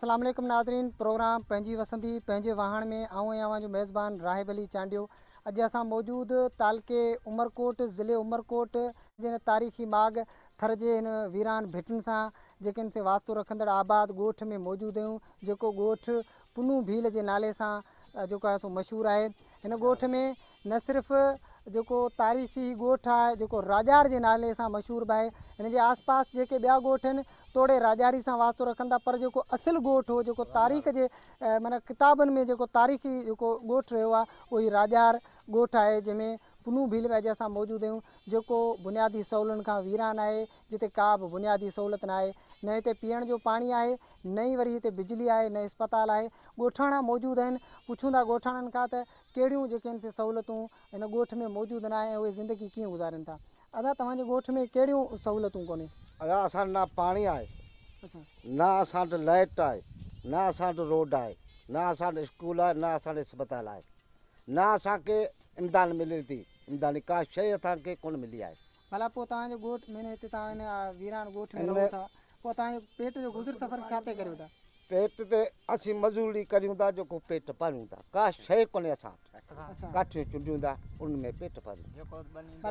اسلام عليڪم ناظرين پروگرام پنهنجي وسندي پنهنجي واهڻ ۾ آئون ۽ اوهان جو ميزبان راهب علي چانڊيو اڄ اسان موجود تعلقي عمرڪوٽ ضلعي عمرڪوٽ جي هن تاريخي ماڳ ٿر جي هن ويران ڀٽن سان جيڪي ان سين واسطو رکندڙ آباد ڳوٺ ۾ موجود آهيون جيڪو ڳوٺ پنو ڀيل جي نالي سان جيڪو آهي سو مشهور آهي هن ڳوٺ ۾ نه صرف جيڪو تاريخي هي ڳوٺ آهي جيڪو راڄار جي نالي سان مشهور به آهي هن جي آس پاس جيڪي ٻيا ڳوٺ آهن توڙي راڄاري سان واسطو رکن ٿا پر جيڪو اصل ڳوٺ هو جيڪو تاريخ جي معنيٰ ڪتابن ۾ جيڪو تاريخي جيڪو ڳوٺ رهيو آهي اهو هي راڄار ڳوٺ آهي جنهن ۾ پنو ڀيل ۾ اڄ اسان موجود آهيون جيڪو بنيادي سهولن کان ويران آهي جتي ڪا به بنيادي سهولت ناهي نه هتي پيئڻ جو پاڻي آهي نه ئي وري هتي بجلي آهي نه اسپتال آهي ڳوٺاڻا موجود آهن پڇون ٿا ڳوٺاڻن کان ته ڪهڙيون جيڪي آهن سي سهولتون هن ڳوٺ ۾ موجود ناهي ۽ اهي زندگي ڪيئن گذارين ٿا ادا توهان جي ڳوٺ ۾ ڪهڙيون سهولتون ڪونهي. ادا اسان وٽ نه پاڻي آهي نه اسان وٽ لائٽ آهي نه اسان وٽ روڊ آهي نه اسان وٽ اسڪول آهي نه اسان وٽ اسپتال آهي نه اسان کي امداد ملي ٿي امدادي ڪا شيء اسان کي ڪونه ملي آهي. ڀلا پوء توهان جو ڳوٺ معني هتي توهان هن ويران ڳوٺ ۾ رهو ٿا پوء توهان جو پيٽ جو گذر سفر ڇا تي ڪريو ٿا؟ پيٽ تي اسين مزوري ڪريون ٿا جيڪو پيٽ پاليون ٿا ڪا شيء ڪونهي اسان وٽ ڪاٺيون چونڊيون ٿا ان ۾ پيٽ پاليون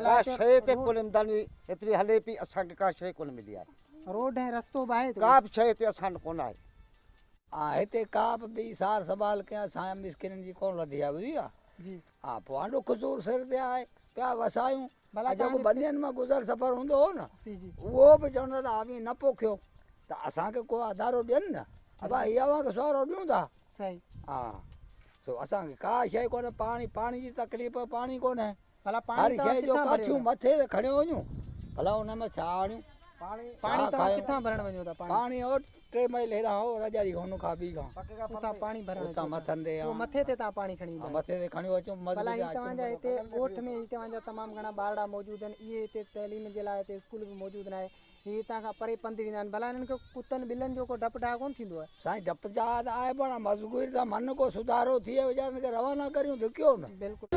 ڪا شيء تي ڪونهي امدادي هيتري هلي پئي اسان کي ڪا شيء ڪونه ملي آهي. روڊ ۽ رستو به آهي ڪا به شيء هتي اسان وٽ ڪونه آهي. ها هتي ڪا به ٻي سار سنڀال ڪنهن اسان جا مسڪينن جي ڪونه لڌي آهي ٻڌي ويا. جي. ها پوء هاڻ ڏک سور سر تي آهي پيا وسايون ۽ جيڪو ٻنين مان گذر سفر هوندو هو نه اهو به چوندا ته اوهين نه پوکيو ته اسان کي ڪو آڌارو ڏين نه ابا هي اوهان کي سهارو ڏيون ٿا ها سو اسان کي ڪا شيء ڪونهي پاڻي پاڻي جي تڪليف پاڻي ڪونهي هر شيء جو ڪاٺيون مٿي تي کڻيو وڃون ڀلا ان ۾ ڇا آڻيون پاڻي توهان ڪٿان ڀرڻ وڃو ٿا پاڻي؟ پاڻي هو ٽي ميل هيڏانهن هو رجاري هن کان ٻي کان. اتان پاڻي ڀرڻ اچو اتان مٿن تي پوء مٿي تي تان پاڻي کڻي ايندا آهيو. مٿي تي کڻيو اچون ڀلا هي توهان جا هتي ڳوٺ ۾ هي توهان جا تمام گهڻا ٻارڙا موجود آهن اهي هتي تعليم جي لاء هتي اسڪول به موجود ناهي هي هتان کان پري پنڌ ويندا آهن ڀلا هنن کي ڪتن ٻلن جو ڪو ڊپ ڊاء ڪونه ٿيندو آهي. سائين ڊپ ڊاء ته آهي پر مزدوري سان من ڪو سڌارو ٿئي ويچارن کي روانا ڪريون ڌڪيو نه. بلڪل.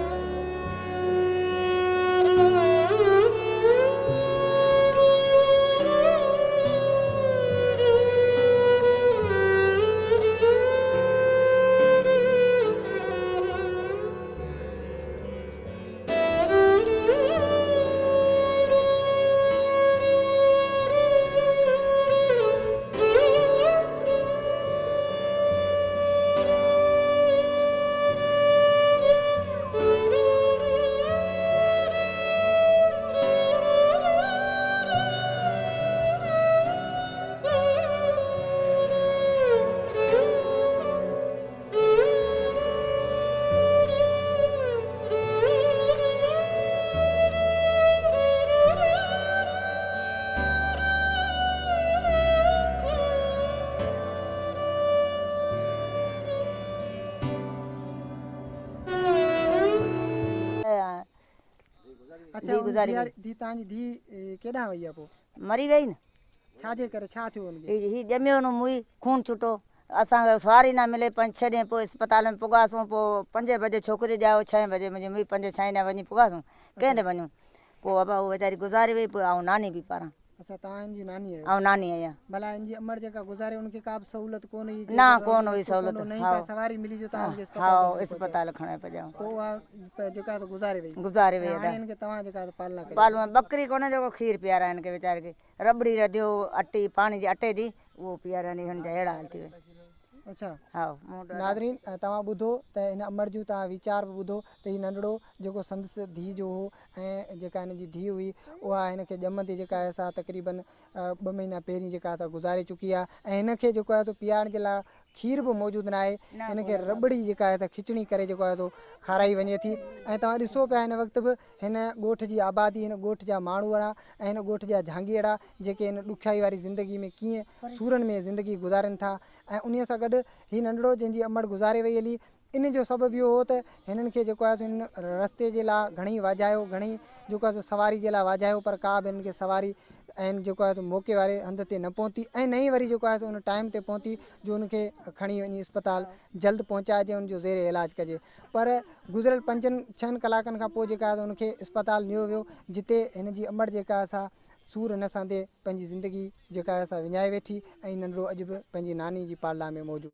اڇا ڌي تان جي ڌي ڪيڏانهن وئي آ پو؟ مري وئي نه. ڇا جي ڪري ڇا ٿيو ان کي؟ هي ڄميو نو موئي خون ڇٽو اسان کي سواري نه ملي پنج ڇهه ڏينهن پوء اسپتال ۾ پڳاسون پوء پنجين بجي ڇوڪري ڄائو ڇهين بجي منهنجي موئي پنجين ڇهين ڏينهن وڃي پڳاسون ڪنهن تي وڃون پوء ابا هو ويچاري گذاري وئي پوء آئون ناني به پاران. اڇا توهان هن جي ناني آهيو. آئون ناني آهيان. ڀلا هن جي امڙ جيڪا گذاري ان کي ڪا به سهولت ڪونه هئي نه ڪونه هئي سهولت نه ئي ڪا سواري ملي جو توهان ان کي اسپتال هائو اسپتال کڻي پڄائون پوء اها جيڪا سو گذاري وئي گذاري وئي هاڻي هن کي توهان جيڪا سو پالنا ڪريو پالنا ٻڪري ڪونه جيڪو کير پياران هن کي ويچاري کي رٻڙي رڌيو اٽي پاڻي جي اٽي جي اهو پياران هن جا اهڙا حال ٿي ويا. اڇا هائو مون ڏاڍا. ناظرين توهان ٻڌو ته هن امڙ جون توهان ويچار به ٻڌو ته هي ننڍڙو جيڪو سندس ڌيء جو هو ۽ جيڪا هن جي ڌيء هئي اها هن کي ڄمندي جيڪا آهي سا تقريبن ٻه مهينا پهرين جيڪا آهي سا گذاري چڪي آهي ۽ هن کي جيڪو آهي سو پيارڻ جي لاء کير به موجود ناهي هن کي رٻڙي جيڪا آهي سا کچڻي ڪري جيڪو آهي سو کارائي وڃي ٿي ۽ توهان ڏسو پيا هن وقت به هن ڳوٺ جي آبادي هن ڳوٺ جا ماڻهوئڙا ۽ هن ڳوٺ جا جهانگيئڙا جيڪي هن ڏکيائي واري زندگي ۾ ڪيئن سورن ۾ زندگي گذارين ٿا ۽ انهي سان گڏ هي ننڍڙو جنهن جي امڙ گذاري وئي هلي ان جو سبب اهو هو ته هنن کي جيڪو آهي سو هن رستي جي لاء گهڻي واجهايو گهڻي جيڪو آهي سو سواري جي لاء واجهايو پر ڪا به هنن کي سواري ۽ جيڪو آهي سو موقعي واري هنڌ تي نه پهتي ۽ نه ئي وري جيڪو آهي سو ان ٽائيم تي پهتي جو ان کي کڻي وڃي اسپتال جلد پهچائجي ان جو زير علاج ڪجي پر گذريل پنجن ڇهن ڪلاڪن کان پوء جيڪا آهي سو ان کي اسپتال نيو ويو جتي هن جي امڙ جيڪا آهي سا سور نه سهندي پنهنجي زندگي جيڪا آهي سا وڃائي ويٺي ۽ ننڍڙو اڄ به پنهنجي ناني جي پالنا ۾ موجود.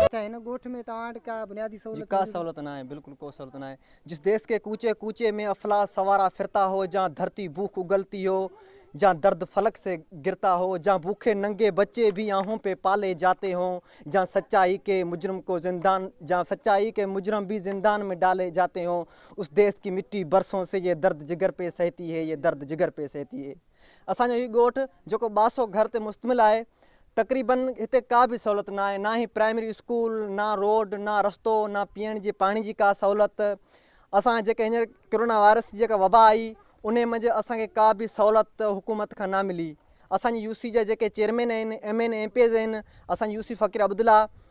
اچا هن ڳوٺ ۾ توهان وٽ ڪا بنيادي جي سهولت ڪا موجود سهولت ناهي بلڪل ڪو سهولت ناهي جس ديس ڪي ڪوچي ڪوچي ۾ افلاس سوارا ڦرتا هو جهان ڌرتي بوک اگلتي هو جهان درد فلڪ سي گرتا هو جهان بوکي ننگي بچي ڀي آهون پي پالي جاتي هون جهان سچائي ڪي مجرم ڪو زندان جهان سچائي ڪي مجرم ڀي زندان ۾ ڊالي جاتي هون اس ديس ڪي مٽي برسون سي يي درد جگر پي سهتي هي يي درد جگر پي سهتي هي. اسان جو هي ڳوٺ جيڪو 200 گهر تي مشتمل آهي تقريبن هتي ڪا به سهولت نه آهي نه هي پرائمري اسڪول نه روڊ نه رستو نه پيئڻ جي پاڻي جي ڪا سهولت اسان جيڪي هينئر ڪرونا وائرس جي جيڪا وبا آئي انهي منجهه اسان کي ڪا به سهولت حڪومت کان نه ملي اسان جي يو سي جا جيڪي چيئرمين آهن M N M P As آهن اسان جي يو سي فقير عبدالله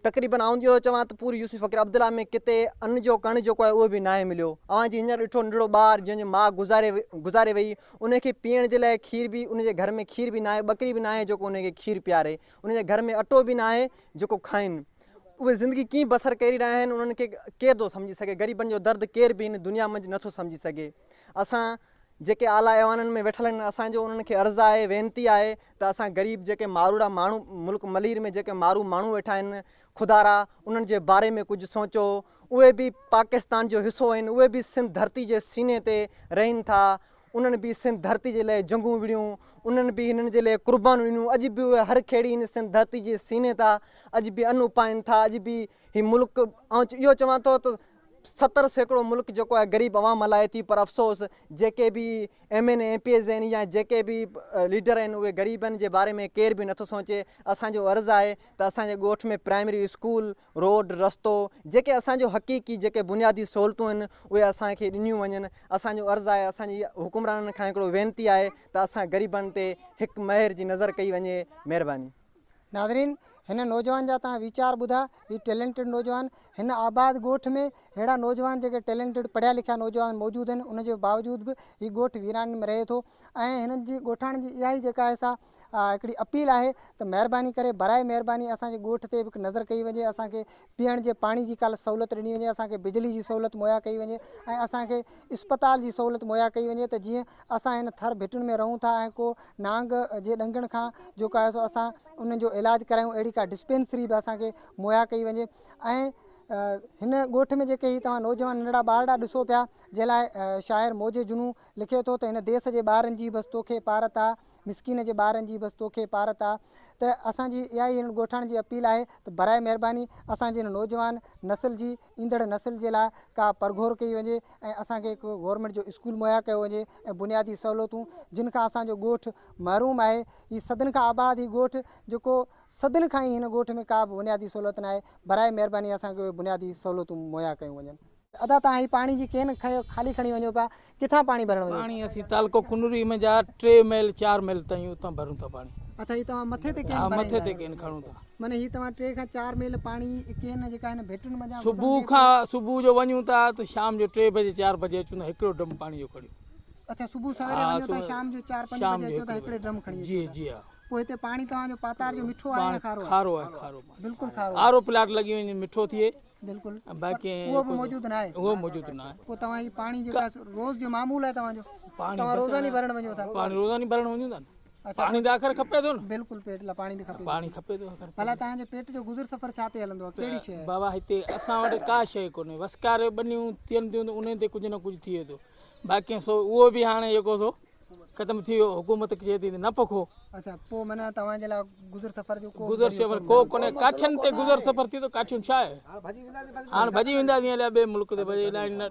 تقريبن آئون اهو چوان ته پوري يوسف فقير عبدالله ۾ ڪٿي ان جو ڪڻ جيڪو آهي اهو به ناهي مليو. اوهان جي هينئر ڏٺو ننڍڙو ٻار جنهن جي ماء گذاري گذاري وئي ان کي پيئڻ جي لاء کير به ان جي گهر ۾ کير به ناهي ٻڪري به ناهي جيڪو ان کي کير پياري ان جي گهر ۾ اٽو به ناهي جيڪو کائن اهي زندگي ڪيئن بسر ڪري رهيا آهن انهن کي ڪير ٿو سمجهي سگهي غريبن جو درد ڪير به هن دنيا منجهه نٿو سمجهي سگهي اسان جيڪي اعليٰ ايوانن ۾ ويٺل آهن اسان جو انهن کي عرض آهي وينتي آهي ته اسان غريب جيڪي ماروئڙا ماڻهو ملڪ ملير ۾ جيڪي مارو ماڻهو ويٺا آهن خدارا انهن جي باري ۾ ڪجهه سوچو اهي به پاڪستان جو حصو آهن اهي به سنڌ ڌرتي جي سيني تي رهن ٿا انهن به سنڌ ڌرتي جي لاء جنگون وڙهيون انهن به هنن جي لاء قربانيون ڏنيون اڄ به اهي هر کيڙي هن سنڌ ڌرتي جي سيني تا اڄ به ان اپائن ٿا اڄ به هي ملڪ آئون اهو چوان ٿو ته 70% ملڪ جيڪو آهي غريب عوام هلائي ٿي پر افسوس جيڪي به M N A M P As آهن يا جيڪي به ليڊر آهن اهي غريبن جي باري ۾ ڪير به نٿو سوچي اسان جو عرض آهي ته اسان جي ڳوٺ ۾ پرائمري اسڪول روڊ رستو جيڪي اسان جو حقيقي جيڪي بنيادي سهولتون آهن اهي اسان کي ڏنيون وڃن اسان جو عرض آهي اسان جي حڪمرانن کان هڪڙو وينتي آهي ته اسان غريبن تي هڪ مهر جي نظر ڪئي وڃي مهرباني. ناظرين هن نوجوان جا توهان ويچار ٻڌا هي ٽيلنٽيڊ نوجوان هن آباد ڳوٺ ۾ ههڙا نوجوان جيڪي ٽيلنٽيڊ پڙهيا لکيا نوجوان موجود آهن ان جي باوجود به هي ڳوٺ ويرانين ۾ رهي ٿو ۽ هنن جي ڳوٺاڻن جي اها ئي جيڪا آهي سا هڪڙي اپيل آهي ته مهرباني ڪري برائي مهرباني اسان جي ڳوٺ تي به هڪ نظر ڪئي وڃي اسان کي پيئڻ جي پاڻي جي ڪا سهولت ڏني وڃي اسان کي بجلي جي سهولت مهيا ڪئي وڃي ۽ اسان کي اسپتال جي سهولت مهيا ڪئي وڃي ته جيئن اسان هن ٿر ڀٽن ۾ رهون ٿا ۽ ڪو نانگ جي ڏنگڻ کان جيڪو آهي سو اسان انهن جو علاج ڪرايون اهڙي ڪا ڊسپينسري به اسان کي مهيا ڪئي وڃي ۽ هن ڳوٺ ۾ جيڪي هي توهان نوجوان ننڍڙا ٻارڙا ڏسو پيا جنهن لاء شاعر موجي جنون لکي ٿو ته هن ديس جي ٻارن جي بس توکي پارت آ مسڪين جي ٻارن جي بس توکي پارت آ ته اسان جي اها ئي هنن ڳوٺاڻن جي اپيل آهي ته برائي مهرباني اسان جي هن نوجوان نسل جي ايندڙ نسل جي لاء ڪا پرگهور ڪئي وڃي ۽ اسان کي هڪ گورنمينٽ جو اسڪول مهيا ڪيو وڃي ۽ بنيادي سهولتون جن کان اسان جو ڳوٺ محروم آهي هي صدين کان آباد هي ڳوٺ جيڪو صدين کان ئي هن ڳوٺ ۾ ڪا به بنيادي سهولت ناهي برائي مهرباني اسان کي اهي بنيادي سهولتون مهيا ڪيون وڃن. ادا توهان هي پاڻي جي ڪين خالي کڻي وڃو پيا ڪٿان پاڻي ڀرڻ وڃو ٿا؟ پاڻي اسين تعلقو ڪنري منجها 3 ميل 4 ميل تائين اتان ڀرون ٿا پاڻي. اڇا هي توهان مٿي تي ڪين ها ڀري مٿي ايندا تي آهيو. ڪين کڻون ٿا. معني هي توهان 3 کان 4 ميل پاڻي ڪين جيڪا هن ڀٽن منجهان صبح گذرندي کان صبح جو وڃون ٿا ته شام جو 3 بجي 4 بجي اچون ٿا هڪڙو ڊرم پاڻي جو کڻي. اڇا صبح سويري ها وڃو ٿا صبح شام جو 4 5 شام بجي جو اچو ٿا هڪڙي هڪڙي ڊرم کڻي جي اچو ٿا. جي ها. پوء هتي پاڻي توهان جو پاتار جو مٺو آهي يا پاڻي کارو آهي؟ کارو آهي کارو پاڻي. بلڪل کارو آهي. آر او پلاٽ لڳي وڃي مٺو ٿئي. بلڪل باقي اهو به موجود ناهي. اهو موجود ناهي. پوء توهان هي پاڻي جيڪا روز جو معمول آهي توهان جو پاڻي توهان روزاني ڀرڻ وڃو ٿا. پاڻي روزاني ڀرڻ وڃون ٿا نه. اڇا پاڻي ته آخر کپي ٿو نه. بلڪل پيٽ لاء پاڻي به کپي ٿو. پاڻي کپي ٿو آخر. ڀلا توهان جي پيٽ جو گذر سفر ڇا تي هلندو آهي ڪهڙي شيء آهي؟ بابا هتي اسان وٽ ڪا شيء ڪونهي وسڪاري ٻنيون ٿين ٿيون ته انهن تي ڪجهه نه ڪجهه ٿئي ٿو باقي سو اهو به هاڻي جيڪو سو ختم ٿي ويو حڪومت چئي ٿي ته نه پکو. اڇا پوء معنيٰ توهان جي لاء گذر سفر جو ڪو گذر سفر ڪو ڪونهي ڪاٺين تي گذر سفر ٿئي ٿو ڪاٺيون ڇا آهي هاڻ ڀڄي وينداسين هليا ٻئي ملڪ تي ڀڄي الائي نه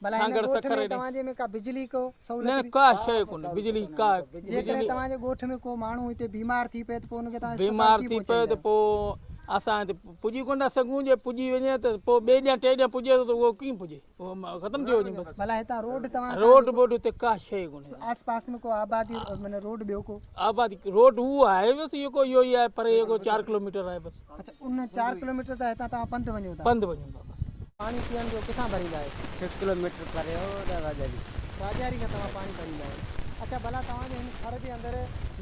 ڀلا هن سانگهڙ ڳوٺ سکر ۾ هيڏي. توهان جي ۾ ڪا بجلي ڪو نه سهولت نه به؟ ڪا شيء ڪونهي بجلي ڪا جيڪڏهن بجلي توهان جي ڳوٺ ۾ ڪو ماڻهو هتي بيمار ٿي پئي ته پوء ان کي توهان اسپتال بيمار ڪيئن ٿي پئي ته پهچائيندا آهيو؟ پوء اسان هتي پڄي ڪونه ٿا سگهون جي پڄي وڃي ته پوء ٻئي ڏينهن ٽئي ڏينهن پڄي ٿو ته اهو ڪيئن پڄي اهو ختم ٿيو وڃي بس. ڀلا هتان روڊ توهان کان روڊ جيڪو بوڊ هتي ڪا شيء ڪونهي. آس پاس ۾ ڪو آبادي معنيٰ روڊ ٻيو ڪو؟ آبادي روڊ اهو آهي بس اهو ڪو اهو ئي آهي پري اهو چار ڪلوميٽر آهي بس. اڇا ان چار ڪلوميٽر ته هتان توهان پنڌ وڃو ٿا. پنڌ وڃون ٿا بس. پاڻي پيئڻ جو ڪٿان ڀريندا آهيو؟ ڇهه ڪلوميٽر پري هوڏانهن راڄاري. راڄاري کان توهان پاڻي ڀريندا آهيو. اڇا ڀلا توهان جي هن ٿر جي اندر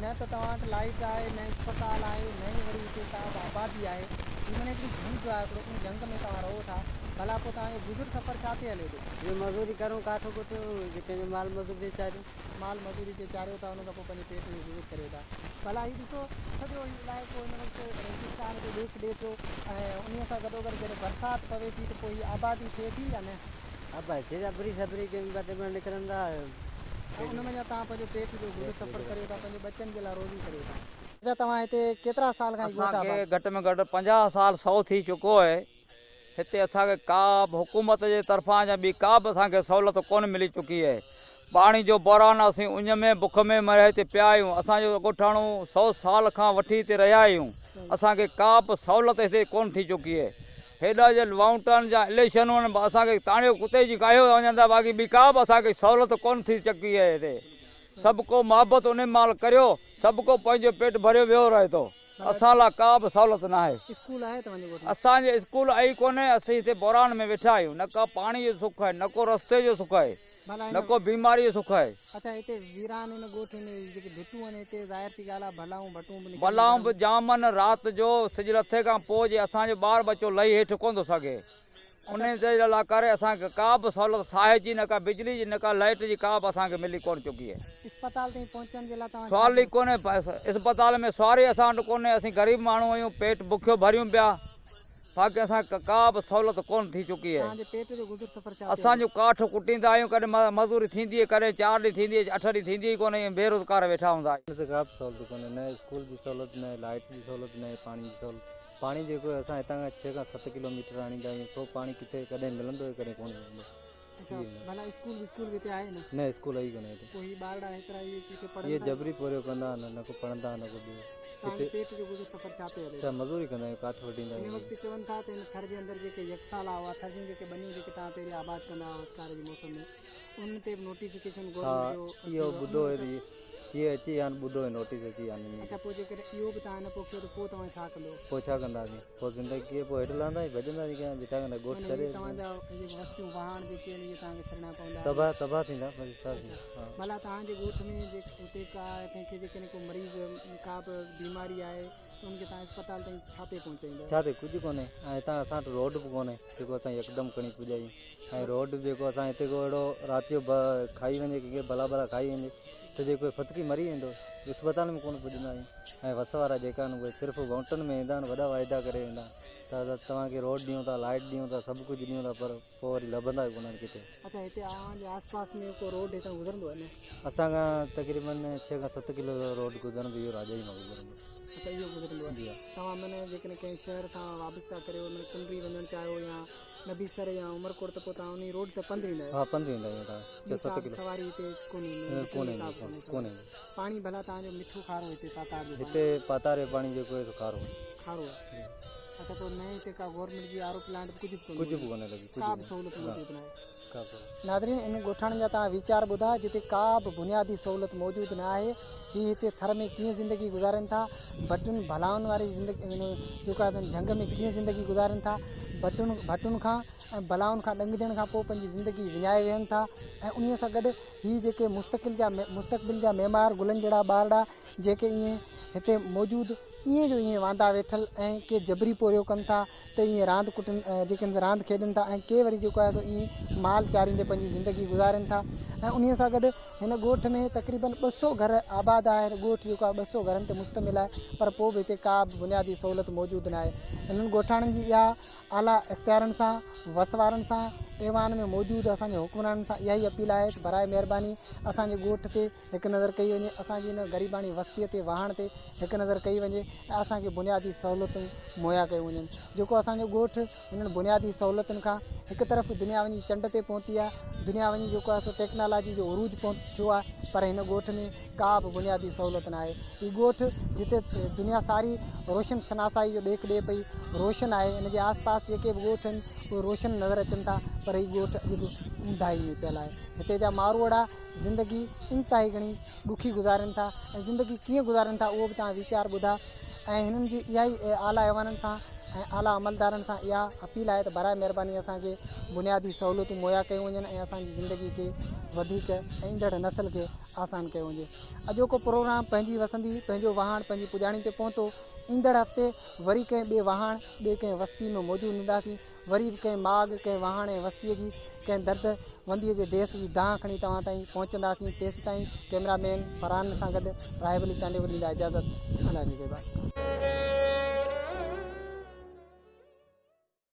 نه ته توهان وٽ لائيٽ آهي نه اسپتال آهي نه ئي وري هتي ڪا به آبادي آهي. هي معنيٰ هڪڙي جهنگ آهي هڪڙو ان جهنگ ۾ توهان رهو ٿا ڀلا پوء توهان جو گذر سفر ڇا تي هلي ٿو؟ جيئن مزوري ڪرون ڪاٺ ڪٽون جي پنهنجو مال مزوري تي چاريون. مال مزوري تي چاريو ٿا ان کان پوء پنهنجي پيٽ جو گذر ڪريو ٿا. ڀلا هي ڏسو سڄو هي علائقو هن وقت ريگستان جو ڏيک ڏئي ٿو ۽ انهيء سان گڏوگڏ جڏهن برسات پوي ٿي ته پوء هي آبادي ٿئي ٿي يا نه؟ آبادي ٿئي ٿي اڀري سڀري ڪنهن ٻه ٽي مڻ نڪرن ٿا. ۽ ان منجهان توهان پنهنجو پيٽ جو گذر سفر ڪريو ٿا پنهنجي ٻچن جي لاء روزي ڪريو ٿا. اچا توهان هتي ڪيترا سال کان هي ڳوٺ اسان کي آباد. گهٽ ۾ گهٽ 50 سال سو ٿي چڪو آهي هتي اسان کي ڪا به حڪومت جي طرفان يا ٻي ڪا به اسان کي سهولت ڪونه ملي چڪي آهي. پاڻي جو بحران اسين اڃ ۾ بک ۾ مري هتي پيا آهيون. اسان جو ڳوٺاڻو سو سال کان وٺي هتي رهيا آهيون. اسان کي ڪا به سهولت هتي ڪونه ٿي چڪي آهي. هيڏا جي وائونٽن جا اليڪشنون آهن اسان کي تاڻيو ڪتي جي ڪاهيو وڃن ٿا باقي ٻي ڪا به اسان کي سهولت ڪونه ٿي چڪي آهي هتي. سڀ ڪو محبت انهي مال ڪريو سڀ ڪو پنهنجو پيٽ ڀريو ويهو رهي ٿو. اسان لاء ڪا به سهولت ناهي. اسڪول آهي توهان جي ڳوٺ ۾؟ اسان جي اسڪول ئي ڪونهي، اسين هتي بحران ۾ ويٺا آهيون، نه ڪا پاڻي جو سک آهي، نه ڪو رستي جو سک آهي، نه ڪو بيماري جو سک آهي. اڇا هتي ويران هن ڳوٺ هن جيڪي ڀٽون آهن هتي ظاهر ٿي ڳالهه آهي ڀلائون ڀٽون به نڪرن بلائون به جام آهن، رات جو سج لٿي کان پوء جي اسان جو ٻار ٻچو لهي هيٺ ڪونه ٿو سگهي. انهيء جي لاء ڪري اسان کي ڪا به سهولت ساهه جي نه ڪا بجلي جي نه ڪا لائيٽ جي ڪا به اسان کي ملي ڪونه چڪي آهي. اسپتال تائين پهچڻ جي لاء توهان ڇا سوال ئي ڪيو؟ ڪونهي اسپتال ۾ سواري اسان وٽ ڪونهي اسين غريب ماڻهو آهيون پيٽ بکيو ڀريون پيا باقي اسان کي ڪا به سهولت ڪونه ٿي چڪي آهي. توهان جي پيٽ جو گذر سفر ڇا تي اسان هلي؟ جو ڪاٺ ڪٽيندا آهيون ڪڏهن مزوري ٿيندي آهي ڪڏهن چار ڏينهن ٿيندي آهي اٺ ڏينهن ٿيندي ئي ڪونهي ائين بيروزگار ويٺا هوندا آهيون. هتي ڪا به سهولت ڪونهي نه اسڪول جي سهولت نه لائيٽ جي سهولت نه پاڻي جي سهولت. پاڻي جيڪو اسان هتان کان ڇهه کان ست ڪلو ميٽر آڻيندا آهيون سو پاڻي ڪٿي ڪڏهن ملندو آهي ڪڏهن ڪونه ملندو اڇا ڀلا اسڪول وسڪول به هتي آهي نه؟ نه اسڪول ئي ڪونهي هتي. پوء هي ٻارڙا هيترا اهي ڪٿي پڙهن اهي ٿا؟ جبري پورهيو ڪندا آهن نه ڪو پڙهندا نه ڪو ٻيو. توهان جي پيٽ جو گذر سفر ڇا پيو هلي؟ اڇا مزوري ڪندا آهيون ڪاٺ وڍيندا هن آهيون. وقت چون ٿا ته هن ٿر جي اندر جيڪي يڪسالا هئا ٿر جون جيڪي ٻنيون جيڪي توهان پهرين آباد ڪندا هئا وسڪار جي موسم ۾ انهن تي به نوٽيفڪيشن ها گورنمينٽ جو اچي اهو ويو ٻڌو ان هو ته اهي اچي ويا آهن ٻڌو هو نوٽيس اچي ويا آهن انهن اڇا جا. پوء جيڪڏهن اهو به توهان نه پوکيو ته پوء توهان ڇا ڪندو؟ پوء ڇا ڪنداسين پوء زندگي ڪيئن پوء هيٺ لهنداسين ڀڄنداسين ڪيئن ڇا ڪنداسين ڳوٺ معنيٰ ڇڏي هي توهان جا اهي جيڪي وستيون واهڻ جيڪي آهن اهي توهان کي ڇڏڻا پوندا تباهه تباهه ٿيندا بس ڇا ٿيندو ها. ڀلا توهان جي ڳوٺ ۾ جي اتي ڪا ڪنهن کي جيڪڏهن ڪو مريض ڪا به بيماري آهي ته ان کي توهان اسپتال تائين ڇا تي پهچائيندا؟ ڇا تي ڪجهه ڪونهي ۽ هتان اسان وٽ روڊ به ڪونهي جيڪو اسان يڪدم کڻي پڄايون ۽ روڊ به جيڪو اسان هتي ڪو اهڙو رات جو کائي وڃي ڪنهن کي بلا بلا کائي وڃي ته جيڪو ڦٿڪي مري ويندو اسپتال ۾ ڪونه پڄندا آهيون ۽ وس وارا جيڪا آهن اهي صرف ووٽن ۾ ايندا آهن وڏا واعدا ڪري ويندا آهن ته اسان توهان کي روڊ ڏيون ٿا لائٽ ڏيون ٿا سڀ ڪجهه ڏيون ٿا پر پوء وري لڀندا ئي ڪونه آهن ڪٿي. اڇا هتي اوهان جي آس پاس ۾ ڪو روڊ هتان گذرندو آهي نه؟ اسان کان تقريبن ڇهه کان ست ڪلو روڊ گذرندو اهو راجائي مان گذرندو. اڇا اهو گذرندو آهي. جي ها. توهان معنيٰ جيڪڏهن ڪنهن شهر سان وابسته ڪريو معنيٰ ڪنري وڃڻ چاهيو يا نبي سر يا عمرڪوٽ ته پوء توهان انهي روڊ تي پنڌ ويندا آهيو؟ ها پنڌ ويندا آهيون تان ٻي ڇهه ڪا ست به ڪلو. سواري هتي ڪونهي نه ڪونهي ڪونهي ڪونهي. پاڻي ڀلا توهان جو مٺو کارو هتي پاتار جو پاڻي؟ هتي پاتار جو پاڻي جيڪو آهي سو کارو آهي. کارو آهي. اڇا پوء نه هتي ڪا گورنمينٽ جي آر او پلانٽ به ڪجهه به ڪونهي؟ ڪجهه به ڪونهي لڳي ڪا ڪجهه به سهولت نه موجود ناهي. ڪا به سهولت. ناظرين انهن ڳوٺاڻن جا توهان ويچار ٻڌا جتي ڪا به بنيادي سهولت موجود نه آهي هي هتي ٿر ۾ ڪيئن زندگي گذارين ٿا ڀٽن ڀلائن واري زندگي جيڪو آهي جهنگ ۾ ڪيئن زندگي گذارين ٿا ڀٽن ڀٽن کان ۽ بلائن کان ڏنگجڻ کان پوء پنهنجي زندگي وڃائي ويهن ٿا ۽ انهي سان گڏ هي جيڪي مستقل جا مستقبل جا معمار گلن جهڙا ٻارڙا جيڪي ائين هتي موجود ائين جو ائين واندا ويٺل ۽ ڪي جبري پورهيو ڪن ٿا ته ائين راند ڪٽن جيڪي راند کيڏن ٿا ۽ ڪي وري جيڪو آهي سو ائين مال چاريندي پنهنجي زندگي گذارين ٿا ۽ انهي سان گڏ هن ڳوٺ ۾ تقريبن 200 گهر آباد آهي هن ڳوٺ جيڪو آهي 200 گهرن تي مشتمل آهي پر پوء به هتي ڪا به بنيادي سهولت موجود ناهي انهن ڳوٺاڻن جي اها اعليٰ اختيارن سان، وس وارن سان، ايوان ۾ موجود اسان جي حڪمرانن سان اها ئي اپيل آهي ته براء مهرباني اسان جي ڳوٺ تي هڪ نظر ڪئي وڃي، اسان جي هن غريباڻي وستيء تي واهڻ تي هڪ نظر ڪئي وڃي. ۽ اسان کي بنيادي سهولتون مهيا ڪيون وڃن جيڪو اسان جو ڳوٺ انهن بنيادي سهولتن کان هڪ طرف دنيا وڃي چنڊ تي پهتي آهي دنيا وڃي جيڪو آهي سو ٽيڪنالاجي جو عروج ٿيو آهي پر هن ڳوٺ ۾ ڪا به بنيادي سهولت ناهي هي ڳوٺ جتي دنيا ساري روشن شناسائي جو ڏيک ڏئي پئي روشن آهي ان جي آس پاس جيڪي به ڳوٺ آهن اهي روشن نظر اچن ٿا پر هي ڳوٺ اڄ به اونداهي ۾ پيل آهي هتي جا ماروئڙا زندگي انتهائي گهڻي ڏکي گذارين ٿا ۽ زندگي ڪيئن گذارين ٿا اهو به توهان ويچار ٻڌا ۽ هنن جي اها ئي اعليٰ ايوانن سان ۽ اعليٰ عملدارن سان اها اپيل آهي ته براء مهرباني اسان کي بنيادي سهولتون مهيا ڪيون وڃن ۽ اسان جي زندگي کي وڌيڪ ۽ ايندڙ نسل کي آسان ڪيو وڃي. اڄوڪو پروگرام پنهنجي وسندي پنهنجو واهڻ پنهنجي پڄاڻي تي پهتو. ايندڙ هفتي وري ڪنهن ٻئي واهڻ ٻئي ڪنهن وستي ۾ موجود هونداسين. وري به ڪنهن ماڳ، ڪنهن واهڻ ۽ وستيء جي ڪنهن درد ونديء جي ديس جي دانهن کڻي توهان تائين پهچنداسين. تيستائين ڪئميرا مين فرحان سان گڏ راهب علي چانڊيو کي ڏيندا اجازت. الله نگهبان.